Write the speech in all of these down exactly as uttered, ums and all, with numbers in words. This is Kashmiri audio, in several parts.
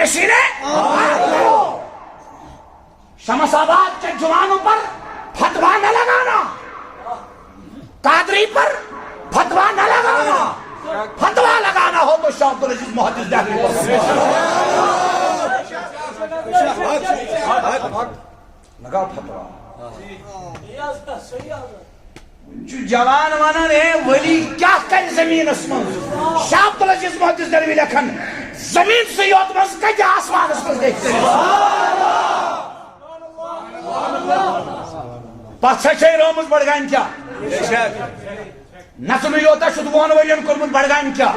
اسی نے شمس آباد کے جوانوں پر فتوا نہ لگانا، قادری پر فتوا نہ لگانا۔ فتوا لگانا ہو تو شاہ عبدالعزیز محدث دہلوی پر لگاؤ فتوا۔ وۄنۍ چھُ جوان ونان، ہے ولی کیٛاہ کرِ زٔمیٖنس منٛز؟ شاہ عبدالعزیز محدث دہلوی لیکھان، زٔمیٖن سٕے یوت منٛز کتہِ آسمانس منٛز لیکھِ تٔمِس؟ پتھ سا چھے رٲومٕژ بڈگامہِ کیٛاہ؟ نژنہٕ یوتا چھُ دُوہن ؤرین کوٚرمُت بڈگامہِ کیٛاہ؟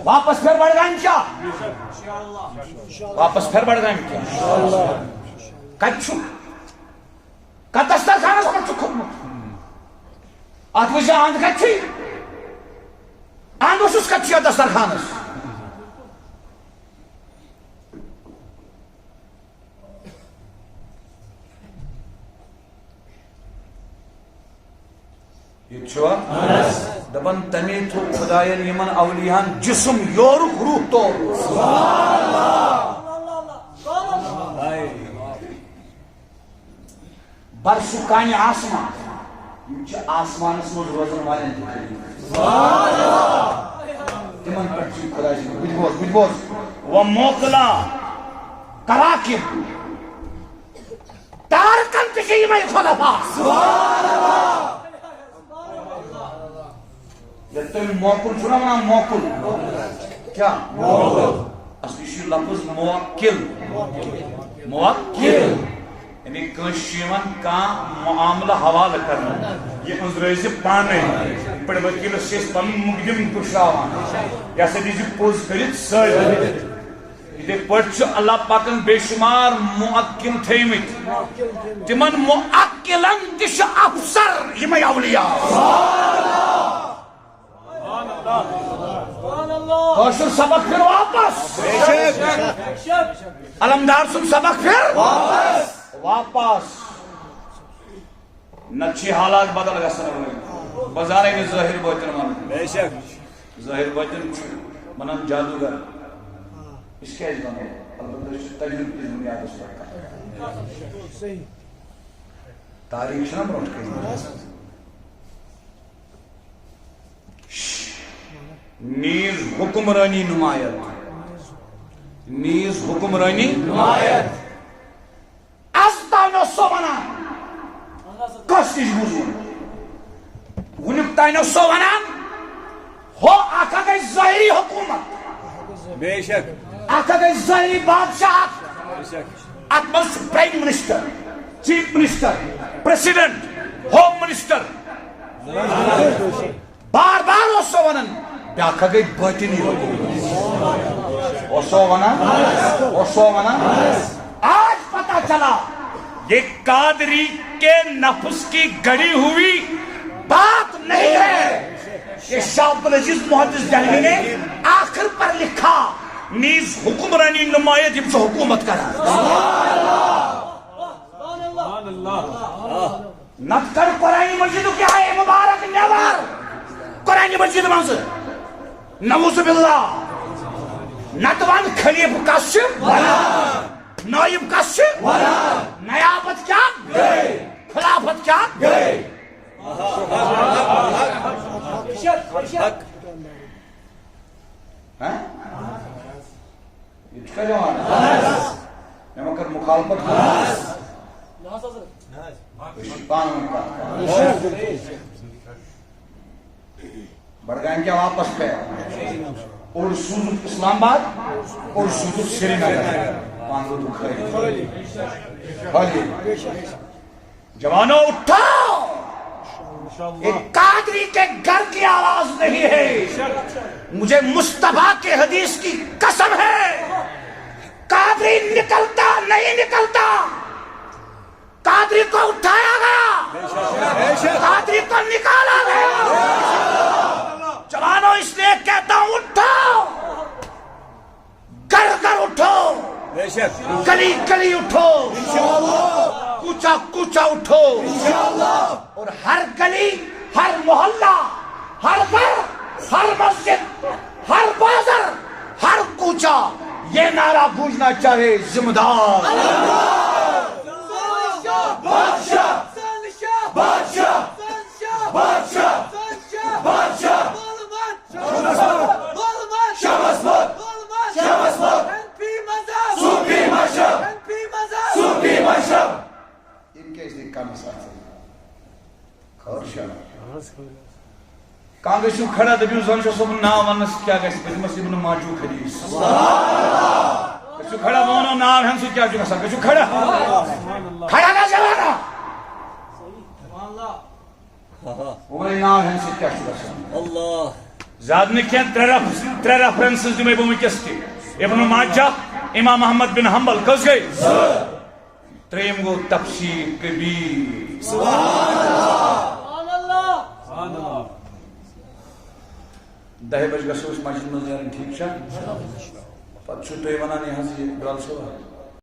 واپس پھر بڈگامہِ کیٛاہ؟ واپس پھر بڈگامہِ کیٛاہ؟ کتہِ چھُ؟ کتھ دسترخانس پٮ۪ٹھ چھُ کھوٚتمُت؟ اتھ وٕچھ زِ اند کتہِ چھُے؟ اند اوسُس کتہِ چھُ یتھ دسترخانس؟ ییٚتہِ چھُوا؟ دپان تمی تھوٚو خداین یِمن اولیاہن جسم یورُک روح تورُک۔ برسُک کانہِ آسمان، یِم چھِ آسمانس منٛز روزن والٮ۪ن تہِ خلیفہٕ۔ تِمن پٮ۪ٹھ چھُ خۄداے سُنٛد، بہٕ تہِ بوز، بہٕ تہِ بوز۔ و موکلا کواکب، تارکن تہِ چھِ یِمے خلفا۔ ییٚلہِ تُہۍ موکُل چھُو نا وَنان، موکُل۔ کیٛاہ؟ موکُل۔ اصلی چھُ یہِ لفظ موکِل۔ موکِل۔ یعنی کٲنٛسہِ چھُ یِوان کانٛہہ معاملہٕ حوالہٕ کرنہٕ، یہِ أنٛزرٲوۍ زِ پانے۔ یِتھ پٲٹھۍ ؤکیٖلس چھِ أسۍ پنُن مقدم پُشراوان، یہِ ہسا دیٖزِ پوٚز کٔرِتھ سٲرِتھ۔ یِتھے پٲٹھۍ چھُ اللہ پاکن بے شمار موکِل تھٲومٕتۍ۔ تِمن موکِلن تہِ چھِ افسر یِمے اولیاء۔ کٲشُر سبق پھِر واپس۔ علمدار سُنٛد سبق پھِر واپس۔ نتہٕ چھِ حالات بدل گژھان وۄنۍ۔ بہٕ زانَے نہٕ ظٲہِر بٲطِن وَنُن۔ ظٲہِر بٲطِن چھُ وَنان جادوگر۔ أسۍ کیٛازِ وَنو؟ البتہ أسۍ چھِ تجربہٕ کِس بُنیادَس پٮ۪ٹھ کَتھ کران۔ تاریخ چھَنا برونٛٹھ کَنہِ؟ نیز حکمرانی نمایت۔ نیز حکمرانی نمایت۔ از تام اوس سُہ ونان، کٲنٛسہِ نِش بوٗزمُت۔ وُنیُک تام اوس سُہ ونان، ہو اکھ ہا گٔے ظٲہری حکوٗمت۔ بے شک۔ اکھ ہا گٔے ظٲہری بادشاہت۔ بے شک۔ اتھ منٛز چھُ prime minister, chief minister, president, home minister. بار بار اوس سُہ ونان، بیاکھ ہا گٔے باطنی حکومت۔ اوس سُہ ونان، اوس سُہ ونان۔ آج پتہ چلا، یہ قادری کے نفس کی گڑی ہوئی بات نہیں ہے۔ یہ شاہ عبدالعزیز محدث دہلوی نے آخر پر لکھا، نیز حکمرانی نمایت، یِم چھِ حکومت کران۔ نتہٕ کڑ قرآن مجیدُک یہِ آیے مبارک نٮ۪بر۔ قرآن مجید منٛز۔ نعوذ باللہ۔ نتہٕ وَن خلیفہٕ کس چھِ؟ نائب کس چھِ؟ نیابت کیٛاہ؟ خلافت کیٛاہ؟ ہاں؟ یہِ چھُ کَتہِ یِوان؟ مےٚ ما کٔر مُخالفت؟ أسۍ چھِ پانہٕ ؤنۍ کَتھ کران۔ بڈگام کیا واپس پہ؟ اوٚڑ سوٗزُکھ اسلام آباد، اوٚڑ سوٗزُکھ سرینگر۔ پانہٕ ؤنۍ خٲلی۔ خٲلی۔ جوانوں اٹھو، یہ قادری کے گھر کی آواز نہیں ہے، مجھے مصطفیٰ کے حدیث کی قسم ہے، قادری نکلتا نہیں نکلتا، قادری کو اٹھایا گیا، قادری کو نکالا گیا۔ جوانوں، اس لیے کہتا ہوں، اٹھو، گھر گھر اٹھو، بے شک۔ گلی گلی اٹھو، انشاءاللہ۔ کوچہ کوچہ اٹھو، انشاءاللہ۔ اور ہر گلی، ہر محلہ، ہر گھر، ہر مسجد، ہر بازار، ہر کوچہ یہ نعرہ گونجنا چاہے ذمہ دار۔ بادشاہ، بادشاہ، بادشاہ، بادشاہ، شمس مت، شمس مت، صوفی مذہب، صوفی مذہب، صوفی مذہب۔ یِم کیٛازِ نہٕ کَمَس اَتھٕ؟ خٲر چھا؟ کانٛہہ گٔژھِو کھڑا، دٔپِو، زَن چھُ صٲبُن ناو وَننَس کیٛاہ گژھِ؟ بہٕ دِمَس ابن ماجُک حدیث۔ گٔژھِو کھڑا، بہٕ وَنو ناو ہٮ۪نہٕ سۭتۍ کیٛاہ چھُ گژھان۔ گٔژھِو کھڑا۔ کھڑا گژھِو وَنو۔ وَنو ناو ہٮ۪نہٕ سۭتۍ کیٛاہ چھُ گژھان۔ اللہ۔ زیادٕ نہٕ کینٛہہ، ترٛےٚ ریف-، ترٛےٚ ریفرنسز دِمَے بہٕ وٕنکیٚس تہِ۔ ابن ماجہ، امام احمد بن حنبل، کٔژ گٔے؟ ترٛیٚیِم گوٚو تفسیر کبیر۔ سبحان اللہ۔ دَہہِ بجہِ گژھو أسۍ مسجد منٛز نیرٕنۍ، ٹھیٖک چھا؟ پتہٕ چھِو تُہۍ وَنان، یہِ حظ یہِ بلال صٲب حظ۔